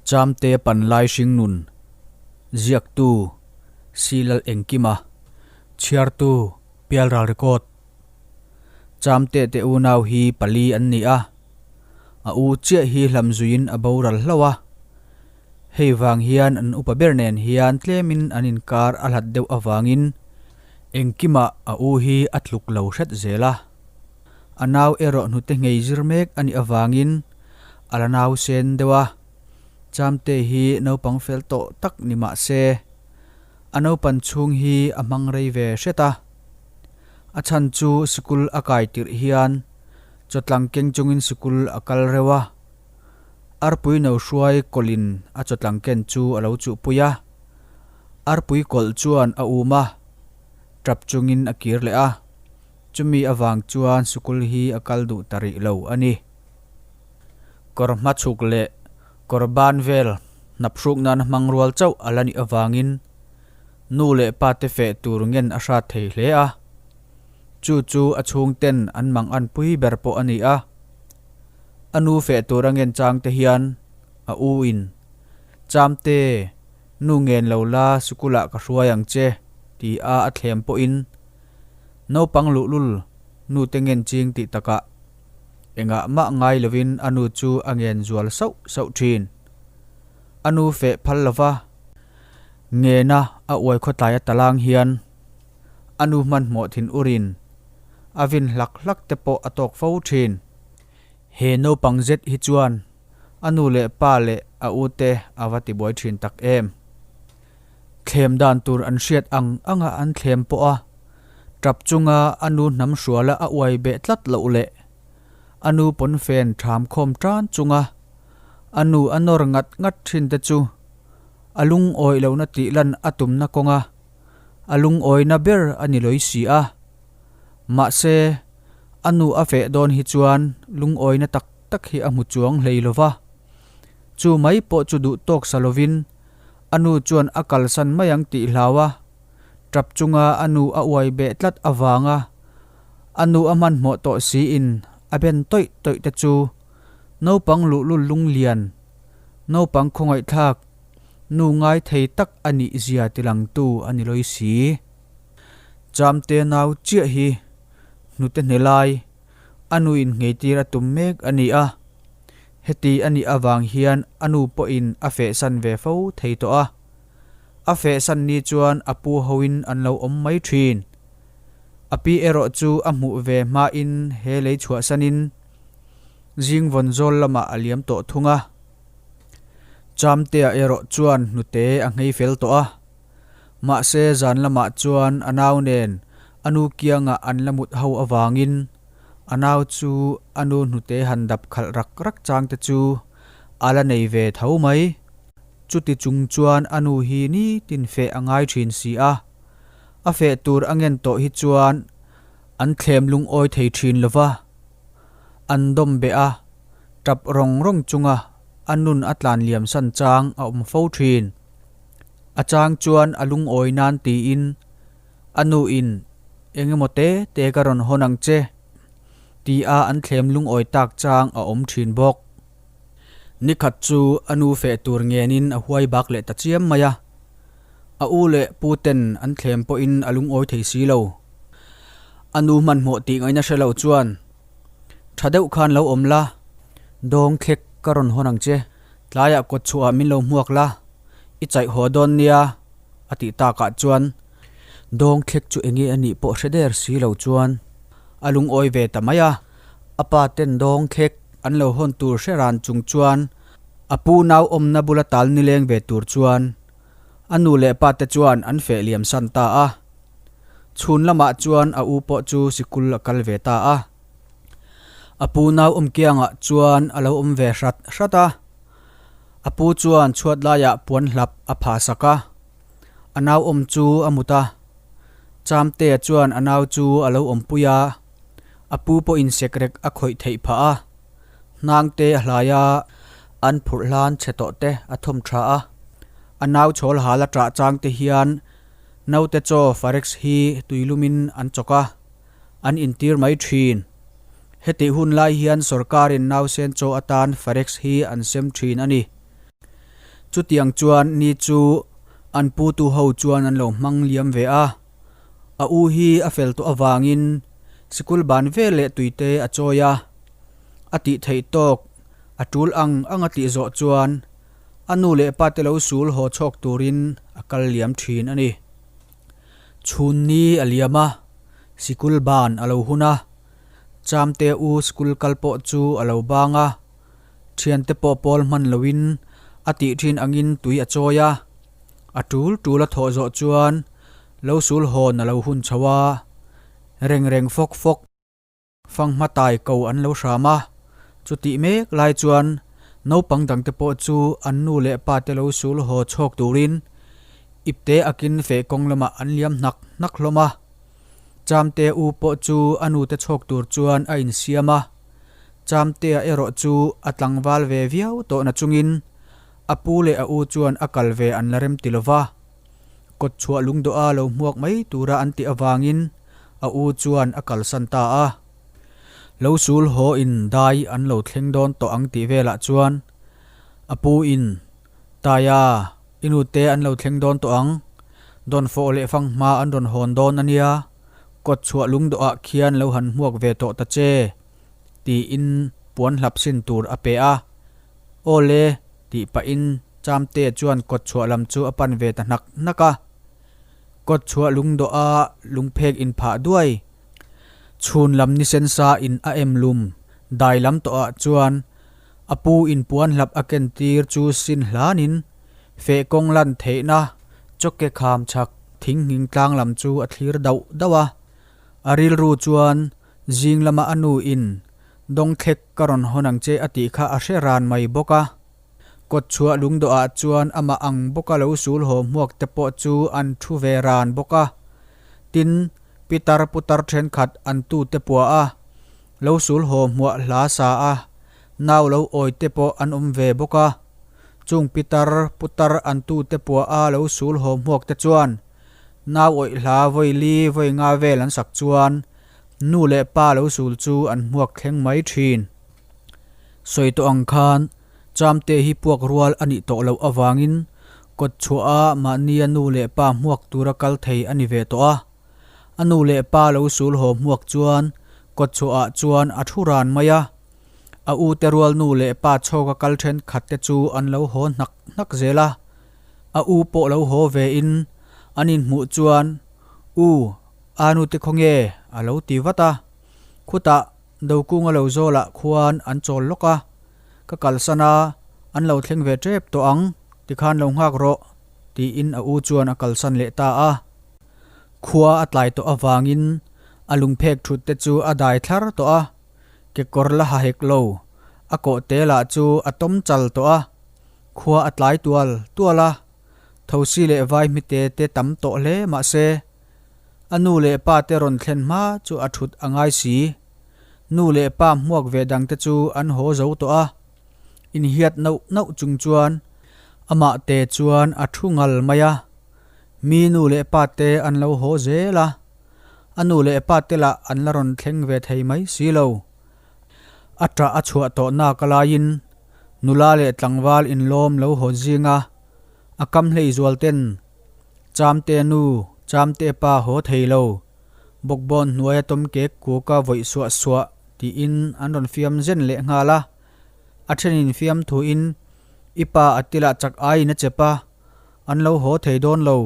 Chamte Panlai Hringnun, Ziaktu, Silal Engkima, Chhiartu, Pialral Record. Chamte te unau hi pali an ni a, a u chiah hi hlamzuiin a boral hlauh a. Hei vang hian an upa ber nen hian tlemin an inkar a hlat deuh avangin Engkima a u hi a tluk lo hret zel a. A nau erawh hnute nghei zir mek a nih avangin a la nau sen deuh a. Chamte hi naupang fel tawh tak ni mah se, a naupan chhung hi a hmang rei ve hret a. A chhan chu sikul a kai tirh hian chawtlang keng chungin sikul a kal reuh a. Arpui no hruai kawlhin a chawtlang ken chu a lo chuhpui a. Arpui kawlh chuan a um a, tap chungin a kir leh a. Chumi avang chuan sikul hi a kal duh ta rih lo a ni. Kawr hmachhuk leh kawr ban vel hnaphruk nan hmang rual chauh a la nih avangin nu leh pa te feh tur ngen a hrat thei hle a. Chu chu a chhungten an mang anpui ber pawh a ni a. A nu feh tur a ngen chang te hian a u in, Chamte, nu ngen lo la sikulah ka hruai ang che, ti a a thlem pawhin Naupang luhlul nu te ngen ching tih takah engah mah ngai lovin a nu chu a ngen zual sauh sauh thin. A nu feh phal lova ngena a uai khawtlai a talang hian a nu hmanhmawh thin urin a vin hlak hlak te pawh a tawk fo thin. He naupang zet hi chuan a nu leh pa leh a u te a va tibuai thin tak em. Thlem dan tur an hriat ang anga an thlem pawh a, tap chunga a nu hnam hruala a uai beh tlat loh leh a nu pawnfen ṭham khawm tan chunga a nu a nawr ngat ngat thin te chu a lungawi lohna tih lan a tumna kawnga a lungawina ber a ni lawi si a. Mahse, a nu a feh dawn hi chuan lungawina tak tak hi a hmu chuang hlei lo va. Chu mai pawh chu duh tawk sa lovin A nu chuan a kalsan mai ang tih hlau a, tap chunga a nu a uai beh tlat avanga a nu a hmanhmawh tawh siin a ben tawih tawih te chu naupang luhlul lunglian, naupang khawngaihthlak, nu ngai thei tak a nih zia tilangtu a ni lawi si. Chamte nau chiah hi hnute hne lai a nu in ngheitir a tum mek a ni a. Heti a nih avang hian a nu pawhin a fehsan ve fo thei tawh a. A fehsan ni chuan a pu hoin an lo awm mai thin. A pi erawh chu a hmuh ve hmain he lei chhuahsanin zing vawn zawl lamah a liam tawh thung a. Chamtea erawh chuan hnute a nghei fel tawh a. Mahse zan lamah chuan a nau nen a nu kiangah an la mut ho avangin A nau chu a nu hnute han dap khalh rak rak chang te chu a la nei ve tho mai. Chuti chung chuan a nu hi nitin feh a ngai thin si a. A feh tur a ngen tawh hi chuan an thlem lungawi thei thin lo va. An dawm beh a, tap rawng rawng chunga a nun a tlan liam san chang a awm fo thin. A chang chuan a lungawi nan tiin A nu in, Eng emaw te te ka rawn hawn ang che, ti a an thlem lungawi tak chang a awm thin bawk. Nikhat chu a nu feh tur ngenin a huai bak leh ta chiam mai a. A u leh pu ten an thlem pawhin a lungawi thei si lo. A nu hmanhmawh tih ngaihna hre lo chuan, Tha deuh khan lo awm la, dawng thlek ka rawn hawn ang che, tlaiah kawt chhuahah min lo hmuak la, i chaih haw dawn nia, A tih takah chuan dawng thlek chu enge a nih pawh hre der si lo chuan a lungawi ve ta mai a. A pa ten dawng thlek an lo hawn tur hre ran chung chuan a pu nau awmna bula tal nileng ve tur chuan a nu leh pa te chuan an feh liam san ta a. Chhun lamah chuan a u pawh chu sikul a kal ve ta a. A pu nau awm kiangah chuan a lo awm ve hrat hrat a. A pu chuan chhuat laiah puan hlap a phah sak a, a nau awm chu a mut a. Chamtea chuan a nau chu a lo awmpui a, a pu pawhin sekrek a khawih theih phah a. Hnangte a hlai a, an phurh hlan chhe tawh te a thawm tha a. A nau chhawl hal a ṭah chang te hian naute chaw Farex hi tuilumin an chawk a, an intir mai thin. Hetih hun lai hian sorkarin nausen chaw atan Farex hi an sem thin a ni. Chutiang chuan ni chu an putu ho chuan an lo hmang liam ve a. A u hi a fel tawh avangin sikul ban vel leh tuite a chawi a. A tih theih tawk a tul ang ang a tih zawh chuan a nu leh pa te lo sul haw chhawk turin a kal liam thin a ni. Chhun ni a liam a, sikul ban a lo hun a, Chamte u sikul kal pawh chu a lo bang a, thiante pawh pawl hman loin a tih thin angin tui a chawi a, a tul tul a thawh zawh chuan lo sul hawn a lo hun chho a, reng reng fawk fawk. Fanghma tai ko an lo hram a, chutih mek lai chuan naupang dangte pawh chu an nu leh pa te lo sul haw chhawk turin ipte akin feh kawng lamah an liam hnak hnak hlawm a. Chamte u pawh chu a nute chhawk tur chuan a insiam a, Chamtea erawh chu a tlangval ve viau tawh na chungin a pu leh a u chuan a kal ve an la rem ti lova. Kawtchhuah lungdawha lo hmuak mai tura an tih avangin a u chuan a kalsan ta a. Lo sul haw in dai an lo thleng dawn tawh ang tih velah chuan a pu in, Taia, i nute an lo thleng dawn tawh ang, dawnfawh leh fanghma an rawn hawn dawn a nia, kawtchhuah lungdawhah khian lo han hmuak ve tawh ta che, tiin puan hlap sin tur a pe a. Aw le, tih pahin Chamte chuan kawtchhuah lam chu a pan ve ta hnak hnak a. Kawtchhuah lungdawha lungphek inphah duai chhun lam ni sen sa in a em lum dai lam tawhah chuan a pu in puan hlap a ken tir chu sin hlanin feh kawng lan theihna chawke kham chhak thing nghing tlang lam chu a thlir dauh dauh a. A rilru chuan zing lama a nu in Dawngthlek ka rawn hawn ang che a tih kha a hre ran mai bawk a. Kawtchhuah lungdawhah chuan amah ang bawka lo sul haw hmuak te pawh chu an thu ve ran bawk a. Tin, pitar putar thenkhat an tu te pua a, lo sul haw hmuah hla sa a, nau lo awi te pawh an awm ve bawk a. Chung pitar putar an tu te pua a lo sul haw hmuak te chuan nau awih hla vawi li vawi nga vel an sak chuan Nu leh pa lo sul chu an hmuak thleng mai thin. Sawi tawh ang khan Chamte hi puak rual a nih tawh loh avangin kawtchhuah a mahnia nu leh pa hmuak tura kal thei a ni ve tawh a. A nu leh pa lo sul haw hmuak chuan kawtchhuah ah chuan a thu ran mai a. A u te rual nu leh pa chhawka kal thenkhat te chu an lo haw hnak hnak zel a. A u pawh lo haw ve in an inhmuh chuan, U, A nute khawnge? a lo ti vat a. Khutah Dokunga lo zawlah khuan an chawl lawk a, Ka kalsan a, an lo thleng ve tep tawh ang, tikhan lo nghak rawh, tiin a u chuan a kalsan leh ta a. Khua a tlai tawh avangin a lungphek thut te chu a dai thlar tawh a, kekawr la ha hek lo, a kawh te lah chu a tawm chal tawh a, khua a tlai tual tual a, thosi leh vai hmite te tam tawh hle mahse, A nu leh pa te rawn thlen hma chu a thut a ngai si. Nu leh pa hmuak ve dang te chu an haw zo tawh a. Inhiat nauh nauh chung chuan amah te chuan a thu ngal mai a. Mi nu leh pa te an lo haw zel a. A nu leh pa te lah an la rawn thleng ve thei mai si lo. A ṭah a chhuah tawh nak a laiin nula leh tlangval inlawm lo haw zinga a kam hlei zual ten Chamte nu, Chamte pa haw thei lo, bawkbawn hnuaia tawm kek kuka vawih suah suah tiin an rawn fiam zen leh nghal a. A thenin fiam thuin, I pa a tilah chak aiin a chep a, an lo haw thei dawn lo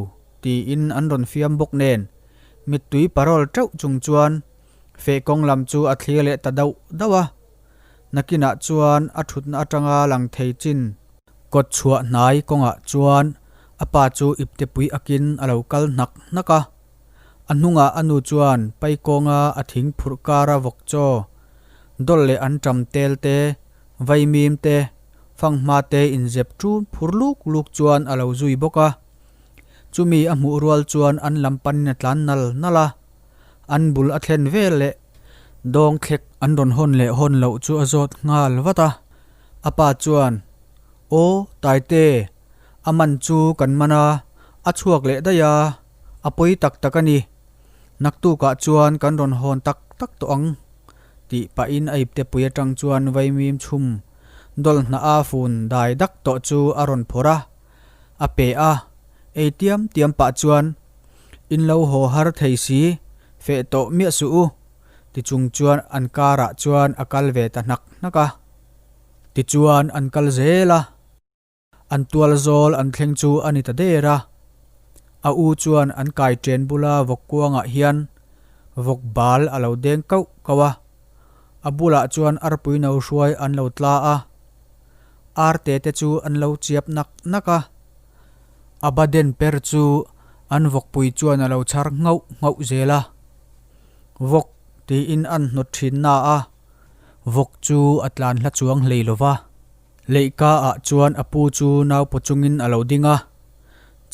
tiin an rawn fiam bawk nen mittui parawl teuh chung chuan feh kawng lam chu a thlir leh ta dauh dauh a. Nakinah chuan a thutna atanga lang thei chin Kawtchhuah hnai kawngah chuan a pa chu iptepui akin a lo kal hnak hnak a. A hnungah a nu chuan paikawnga a thing phurh kara vawk chaw, dawlh leh an ṭam tel te, vaimim te, fanghma te inzep ṭun phur luk luk chuan a lo zui bawk a. Chumi a hmuh rual chuan an lam panin a tlan nal nal a. An bul a thlen vel leh dawngthlek an rawn hawn leh hawn loh chu a zawt nghal vat a. A pa chuan, Aw, Taite, a man chu kan man a, a chhuak leh daih a, a pawi tak tak a ni. Naktukah chuan kan rawn hawn tak tak tawh ang, tih pahin a iptepui atang chuan vaimim chhum dawlh hnah a fun dai dak tawh chu a rawn phawrh a. A pe a, ei tiam tiam pah chuan, In lo haw har thei si, feh tawh miah suh u, ti chung chuan an karah chuan a kal ve ta hnak hnak a. Tichuan an kal zel a. An tual zawl an thleng chu a ni ta der a. A u chuan an kai chen bula vawk kuangah hian vawk bal a lo deng kauh kauh a. A bulah chuan arpui no hruai an lo tla a. Arte te chu an lo chiap nak nak a. A ba den per chu an vawkpui chuan a lo chhar nghauh nghauh zel a. Vawk tiin an hnawt thin na a, vawk chu a tlan hla chuang hlei lo va. Leihka ah chuan a pu chu naupaw chungin a lo ding a,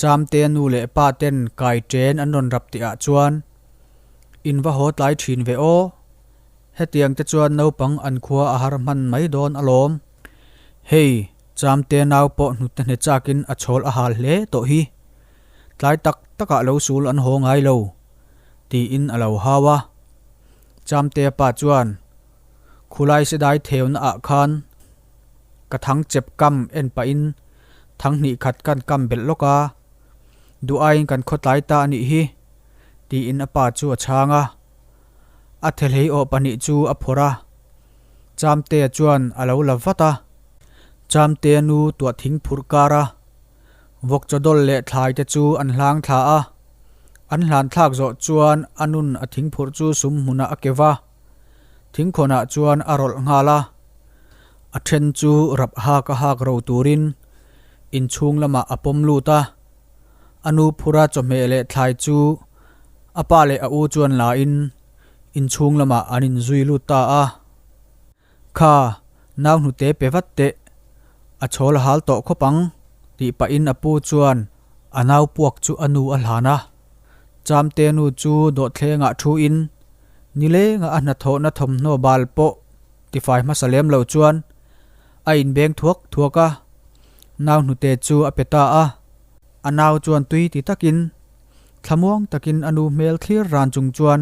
Chamtea nu leh pa ten kai chen an rawn rap tih ah chuan in va haw tlai thin ve aw, hetiang te chuan naupang an khua a har hman mai dawn alawm. Hei, Chamtea nau pawh hnute hne chakin a chhawl a hal hle tawh hi, tlai tak takah lo sul an haw ngai lo, tiin a lo hau a. Chamtea pa chuan. Khulai sedai theuna ah khan ka thang chep kam en pahin thang hnih khat kan kam belh lawk a, duh aiin kan khawtlai ta a nih hi, tiin a pa chu a chhang a. A thelhei awh pahnih chu a phawrh a, Chamtea chuan a lo la vat a. Chamtea nu tuah thing phurh kar a, vawk chawdawl leh thlai te chu an hlang thla a. An hlan thlak zawh chuan a nun a thing phurh chu sum hmunah a keu va. Thingkhawnah chuan a rawlh nghal a, a then chu rap hak a hak ro turin inchhung lamah a pawm lut a. A nu phura chawhmeh leh thlai chu a pa leh a u chuan la in inchhung lamah an inzui lut ta a. Kha, nau hnute pe vat teh, a chhawl a hal tawh khawp ang, tih pahin a pu chuan a nau puak chu a nu a hlan a. Chamte nu chu dawhthlengah thu in nilenga a hnathawhna thawmhnaw bal pawh tifai hmasa lem lo chuan a inbeng thuak thuak a, nau hnute chu a pe ta a. A nau chuan tui ti takin thlamuang takin a nu hmel thlir ran chung chuan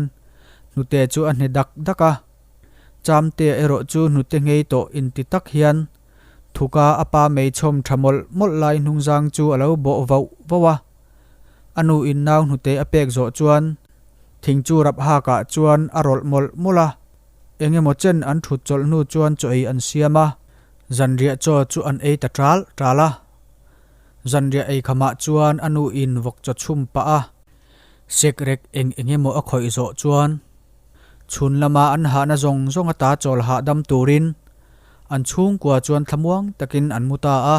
hnute chu a hne dak dak a. Chamtea erawh chu hnute nghei tawh inti tak hian thuka a pa meichhawm tha mawlh mawlh lai hnungzang chu a lo bawh vauh vauh a. A nu in nau hnute a pek zawh chuan thing chu rap hak ah chuan a rawlh mawlh mawlh a, eng emaw chen an thut chawlh hnu chuan chaw ei an siam a, zanriah chaw chu an ei ta ṭal ṭal a. Zanriah ei khamah chuan a nu in vawk chaw chhum pah a, sekrek eng eng emaw a khawih zawh chuan chhun lama an hahna zawng zawng ata chawl hahdam turin an chhungkua chuan thlamuang takin an mu ta a.